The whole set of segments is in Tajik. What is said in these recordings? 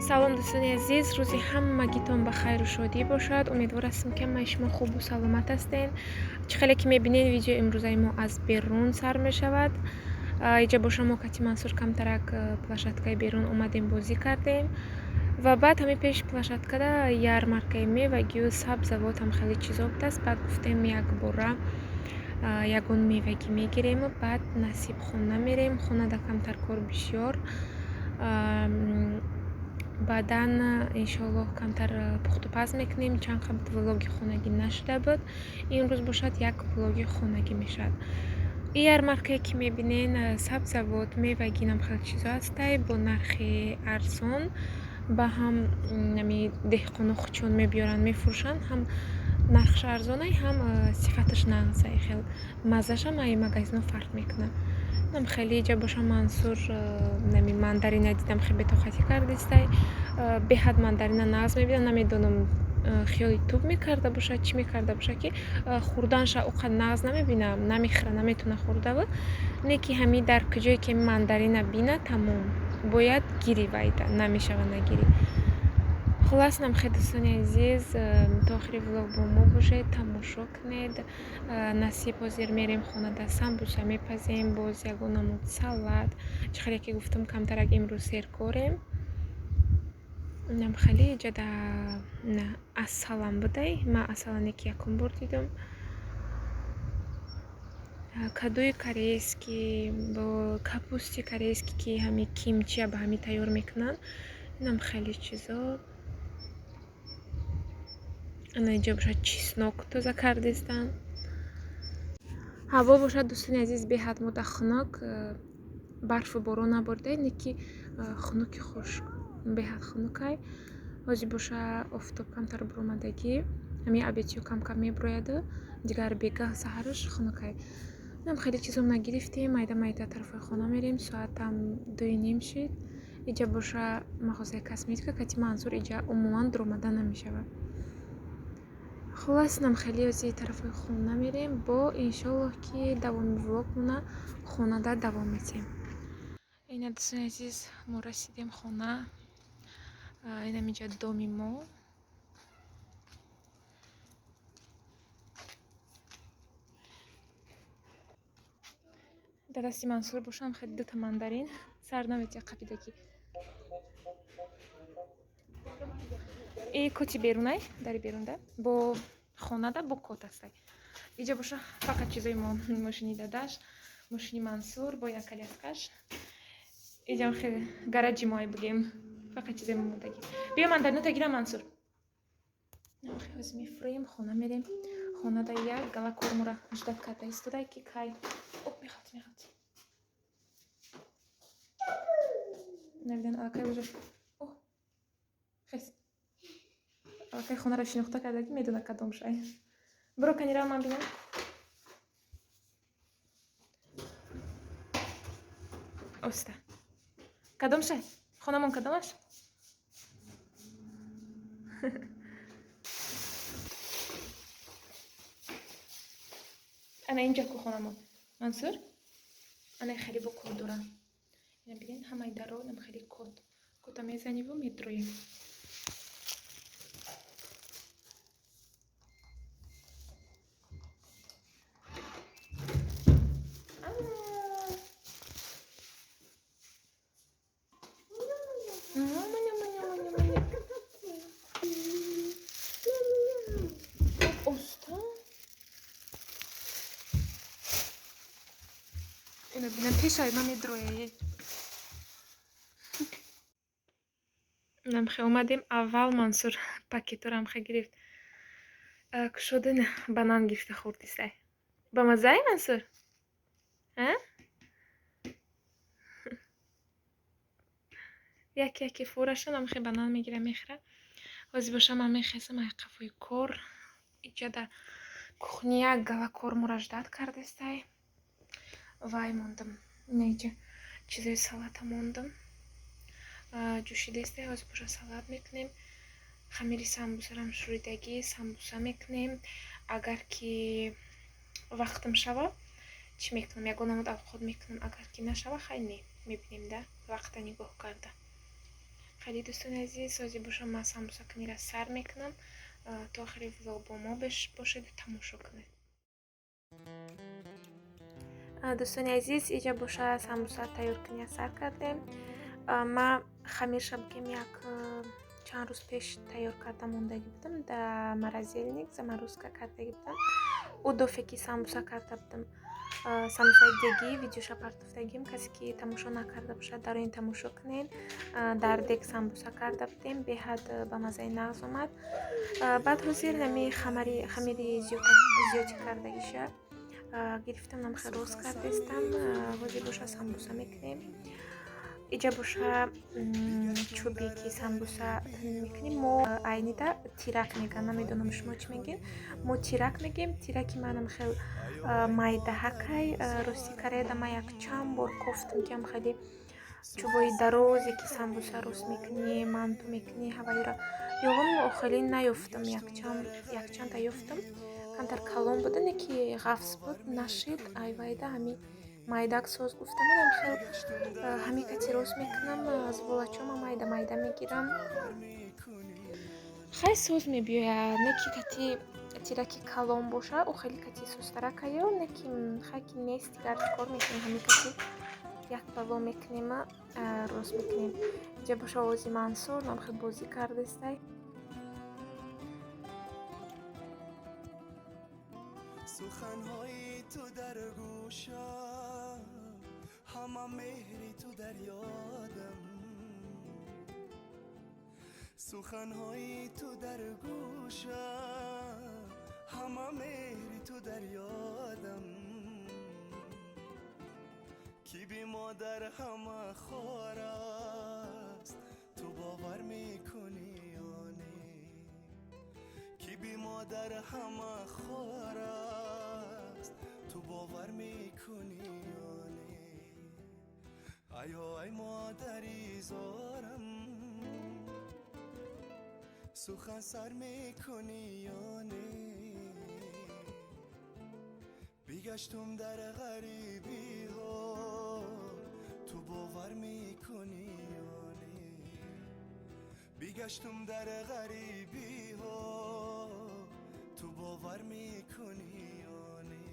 Салом, дӯстони азиз, рӯзи ҳамагитон ба хайру шодӣ бошад. Умедвор ҳастем, ки ҳамаи шумо хубу саломат ҳастен. Чӣ хеле ки мебинед, видеои имрӯзаи мо аз берун сар мешавад. Иҷа боша, мо кати Мансур камтарак площадкаи берун омадем, бозӣ кардем ва баъд ҳамин пеши площадкада ярмаркаи мевагию сабзавот ҳам хеле чизо будааст. Баъд гуфтем, якбора ягон мевагӣ мегирему баъд насиб хона мерем. Хонада камтар кор бисёр, баъдан иншоаллоҳ камтар пухтупаз мекунем. Чанд қабд влоги хонагӣ нашуда буд, имрӯз бошад, як влоги хонагӣ мешавад. И ярмаркае ки мебинен, сабзавот, мевагӣ, нам хеле чизо ҳастай бо нархи арзон. Ба ҳам ами деҳқоно худшон мебиёранд, мефурӯшанд, ҳам нархш арзонай, ҳам сифаташ нағзай, хел маззашам ай магазино фарқ мекунад. Нам хеле иҷа боша, Мансур нами мандарина дидам, хеле бетоқатӣ кардистай. Беҳад мандарина нағз мебинам. Намедонам, хиёли туб мекарда бошад, чӣ мекарда бошад, ки хӯрданша о қад нағз намебинам, намехӯра, наметавона хӯрдаву не, ки ҳами дар куҷое ки мандарина бина, тамом, бояд гирӣ, вайда намешава нагирӣ. Хуллас, нам хел, дӯстони азиз, то охири влог бо мо бошед, тамошо кунед. Насиб, ҳозир мерем хонада, самбуса мепазем, боз ягон намуд салат. Чӣ хеле ки гуфтам, камтарак имрӯз серкорем. Нам хеле иҷада асалам будай, ман асалане ки якум бор дидам, кадуи корейский бо капусти корейский, ки ҳами кимчия ба ҳами тайёр мекунанд. Инам хеле чизо. Ана иҷа бошад, чеснок тоза кардистанд. Ҳаво бошад, дӯстони азиз, беҳад мода хунук, барфу борон наборида, не ки хунуки хушк, беҳад хунукай. Ҳозир боша, офтоб камтар буромадагӣ, ҳамин обедчиё кам-кам мебурояду, дигар бегаҳ саҳараш хунукай. Нам хеле чизом нагирифтем, майда майда тарафҳои хона мерем. Соатам 2:30 шид. Иҷа боша, мағозаи косметика, кати Мансур иҷа умуман дуромада намешавад. Хуллас, нам хеле ози тарафҳои хона мерем, бо иншоаллоҳ, ки давоми влогмона хонада давом метиҳем. Ина, дӯстони азиз, мо расидем хона. Инам иҷа доми мо. Дар дасти Мансур бошам хеле дута мандарин, сар наметия қапидагӣ. И коти берунай, дари берунда бо хонада бо кот астай. Иҷа боша, фақат чизои мо, мошини дадаш, мошини Мансур бо як коляскаш. Иҷам хеле гараҷи моай бугем, фақат чизои мо мондагӣ. Биё, мандаринота гирам, Мансур. Ҳозир мефурӯем, хона мерем. Хонада як гала кор мора ждать карда истодай, ки кай оп мехалти, мехалти. Навидан, аллакай уже о хес, аллакай хонаро шинохта кардаги, медона кадом шай. Биро, канира, ман бинам. Оста, кадом шай хонамон, кадомаш? Ана инҷа ку хонамон, Мансур. Ана хеле бо код дора, ина бинед, ҳамаи даро нам хеле код, кода мезаниву медроем. Оста. Ина бинам, пешай ма медрояе. Намхе омадем, аввал Мансур пакеторам хе гирифт, кушода, банан гирифта хӯрдистай. Ба маззае, Мансур? А яке яке фораша намхе банан мегира, мехӯра. Ҳозир боша, ман мехезам ай қафои кор. Иҷада кухня як гала кор мура ждать кардистай. Вай мондам, инаиҷа чизои салата мондам, ҷӯшидестай. Ҳозир боша, салат мекунем, хамири самбусарам шӯридагӣ, самбуса мекунем. Агар ки вақтам шава, чӣ мекунам, ягон намуд авқот мекунам, агар ки нашава, хай не, мебинем да, вақта нигоҳ карда. Хеле дӯстони азиз, ҳозир боша ман самбусакунира сар мекунам. То охири влог бо мо бошеду тамошо кунед. Дӯстони азиз, иҷа боша самбуса тайёр куния сар кардем. Ма хамирша бигем як чанд рӯз пеш тайёр карда мондагӣ будам, дар морозильник заморозка кардагӣ будам. Ӯ дофе ки самбуса карда будам, самбусаи дегӣ, видеоша партофтагим. Касе ки тамошо накарда бошад, дар ин тамошо кунед. Дар дег самбуса карда будем, беҳад ба маззаи нағз омад. Баъд ҳозир ҳами хамири зиёдӣ кардагиша гирифтам, намхел рост кардестам. Ҳозир боша самбуса мекунем. Иҷа боша чӯбе ки самбуса мекунем, мо айнида тирак мегӯям, намедонам шумо чӣ мегӯед. Мо тирак мегӯем. Тираки манам хел майдаҳакай. Рости кареда ман якчанд бор кофтам, ки ам хеле чӯбои дарозе ки самбуса рост мекунӣ, манту мекунӣ, ҳаваёра ёвам, охирин наёфтам. Якчандта ёфтам, камтар калон буда, не ки ғафз буд, нашид. Айвайда ҳами майдак соз гуфтамонам, хел ҳами кати рост мекунам. Зволачома майда майда мегирам, хай соз мебиёяд. Не ки кати тираки калон боша, ӯ хеле кати сустаракаё, не ки хай ки нест, дигар чӣ кор мекунем, ҳами кати як бало мекунема, рост мекунем. Иҷа боша овози Мансур, намхел бозӣ кардестай. Суханҳои ту дар гӯшам, ҳама меҳри ту дар ёдам. Суханҳои ту дар гӯшам, ҳама меҳри ту дар ёдам. Ки бимодар ҳама хор аст, ту бовар мекунӣ ё не? Ки бимодар ҳама хор аст, ту бовар мекунӣ ё не? Айё, ай модари зорам, сухан сар мекунӣ ё не? Бигаштум дар ғарибиҳо, ту бовар мекунӣ ё не? Бигаштум дар ғарибиҳо, ту бовар мекунӣ ё не?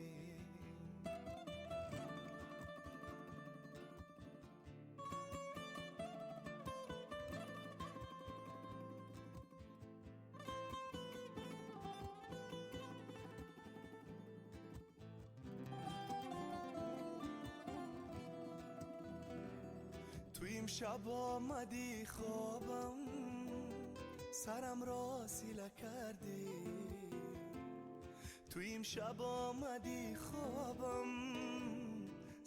Ту имшаб омадӣ хобам, сарамро сила кардӣ. Ту имшаб омадӣ хобам,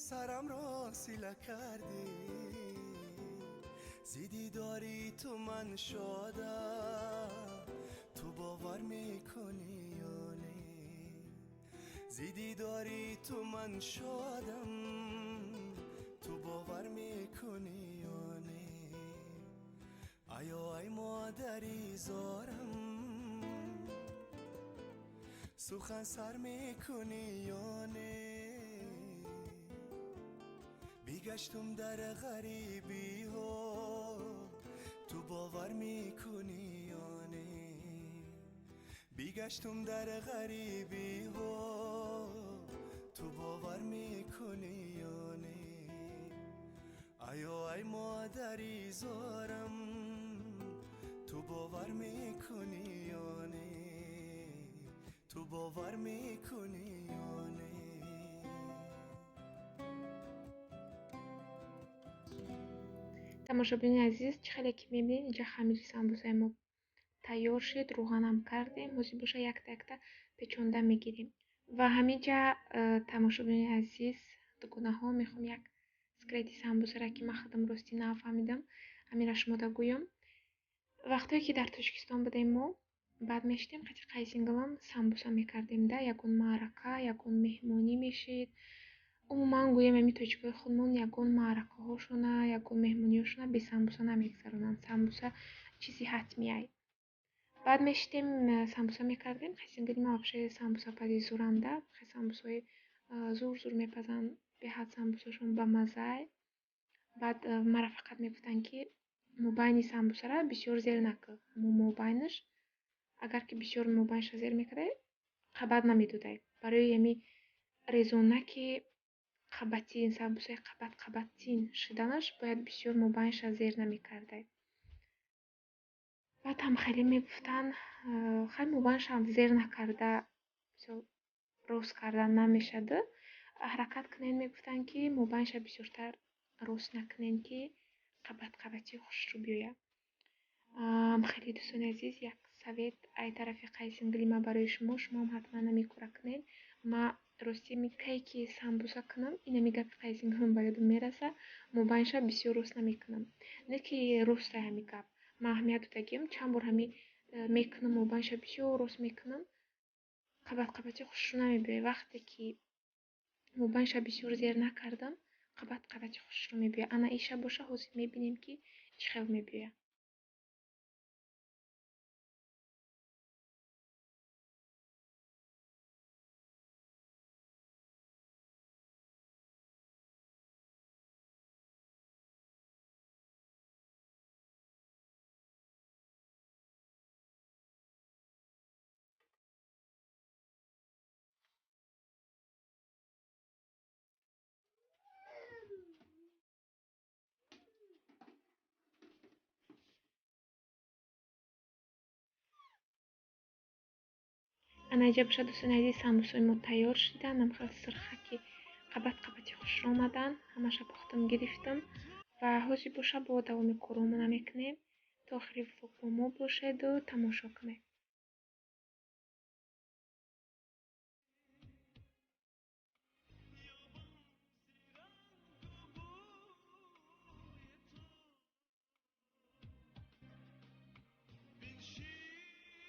сарамро сила кардӣ. Зи дидори ту ман шодам, ту бовар мекунӣ ё не? Зи дидори ту ман шодам, ту бовар мекунӣ ё не? Айё, ай модари зорам, сухан сар мекунӣ ё не? Бигаштум дар ғарибиҳо, ту бовар мекунӣ ё не? Бигаштум дар ғарибиҳо, ту бовар мекунӣ ё не? Айё, ай модари зорам, ту бовар мекунӣ ё не? Ту бовар мекунӣ ё не? Тамошобинони азиз, чӣ хеле ки мебинед, инҷа хамири самбусаи мо тайёр шуд, рӯғанам кардем. Ҳозир боша якта якта печонда мегирем. Ва ҳаминҷа, тамошобинони азиз, дугонаҳо, мехоҳам як секрети самбусаро, ки ман худам ростӣ нафаҳмидам, ҳаминро шумода гӯям. Вақтое ки дар Тоҷикистон будем, мо баъд мешидем қати қайсингалам самбуса мекардем да, ягон маърака, ягон меҳмонӣ мешид. Умуман гӯям, ами тоҷикои худмон ягон маъракаҳошона, ягон меҳмониҳошона бе самбуса намегузаронанд. Самбуса чизи ҳатмиай. Баъд мешидем, самбуса мекардем. Қайсингали ман вообще самбусапази зӯранда, хе самбусаҳои зур зур мепазанд, беҳад самбусашон бамаззаай. Баъд мара фақат мегуфтанд, ки Мобайни самбусара бисёр зер накун. Ҳамун мобайнаш, агар ки бисёр мобайнша зер мекардай, қабат намедодай. Барои ҳами резонаки қабатин, самбусаи қабат қабаттин шуданаш бояд бисёр мобайнша зер намекардай. Баъд ҳам хеле мегуфтанд, хай мобайншам зер накарда, мисол рост кардан намешаду. Ҳаракат кунед, мегуфтанд, ки мобайнша бисёртар рост накунед, ки қабат қабати хушрӯ биёяд. Хеле дӯстони азиз, як совет ай тарафи қайсингили ма барои шумо, шумоам ҳатман ҳамин кора кунед. Ма рости кай ки самбуса кунам, инами гапи қайсингилам ба ёдам мераса, мобайнша бисёр рост намекунам. Не ки ростай ҳамин гап. Ман аҳамият додагиам, чанд бор ҳами мекунам, мобайнша бисёр рост мекунам, қабат қабати хушрӯ намебиёяд. Вақте ки мобайнша бисёр зер накардам, қабат қабати хушрӯ мебиёяд. Ана иша боша, ҳозир мебинем, ки чӣ хел мебиёяд. Ана иҷа боша, дӯстони азиз, самбусои мо тайёр шуданд. Ҳамхел сирхаки қабат қабати хушрӯ омаданд. Ҳамаша пухтам гирифтам ва ҳозир боша бо давоми коромона мекунем. То охири влог бо мо бошеду тамошо кунед.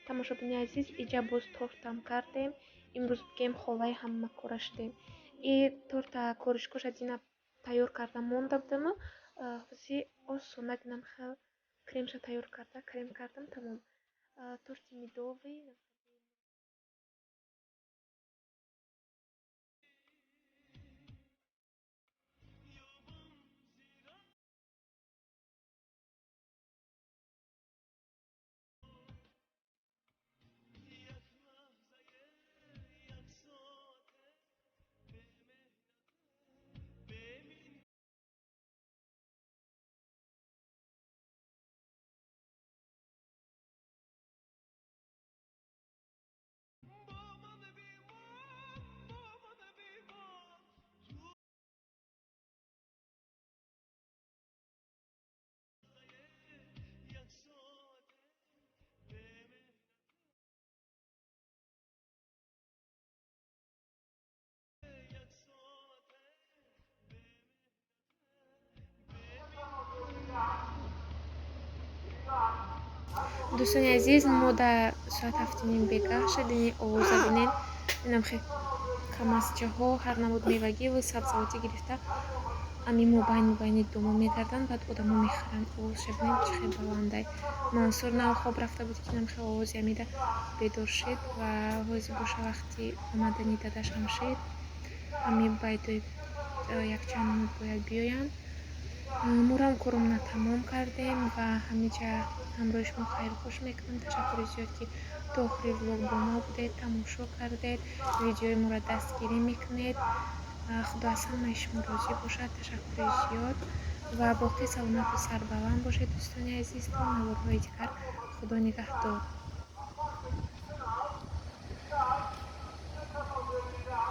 Тамошобини азиз, иҷа боз тортам кардем. Имрӯз бигем холаи ҳама кора шудем. И торта коришкоша дина тайёр карда монда будаму, ҳози осона динам хел кремша тайёр карда, крем кардам, тамом. Торти медовый. Дӯстони азиз, мо дар соат ҳафту ним бегаҳ шуд. Ини овоза бинед, инам хел камазчаҳо ҳар намуд мевагӣ ва сабзавотӣ гирифта ами мобайн мобайни домо мегарданд, баъд одамо мехаранд. Овозша бинед, чӣ хел баландай. Мансур нав хоб рафта буд, ки инам хел овози амида бедор шуд ва ҳозир боша вақти омадани дадашам шуд. Ами байдои якчанд минут бояд биёянд. Морам коромона тамом кардем ва ҳамиҷа ҳамроҳи шумо хайрхуш мекунам. Ташаккури зиёд, ки то охири влог бо мо будед, тамошо кардед, видеои моро дастгирӣ мекунед. Худо аз ҳамаи шумо розӣ бошад. Ташаккури зиёд ва боқӣ саломату сарбаланд бошед, дӯстони азиз. То наворҳои дигар, Худо нигаҳдор.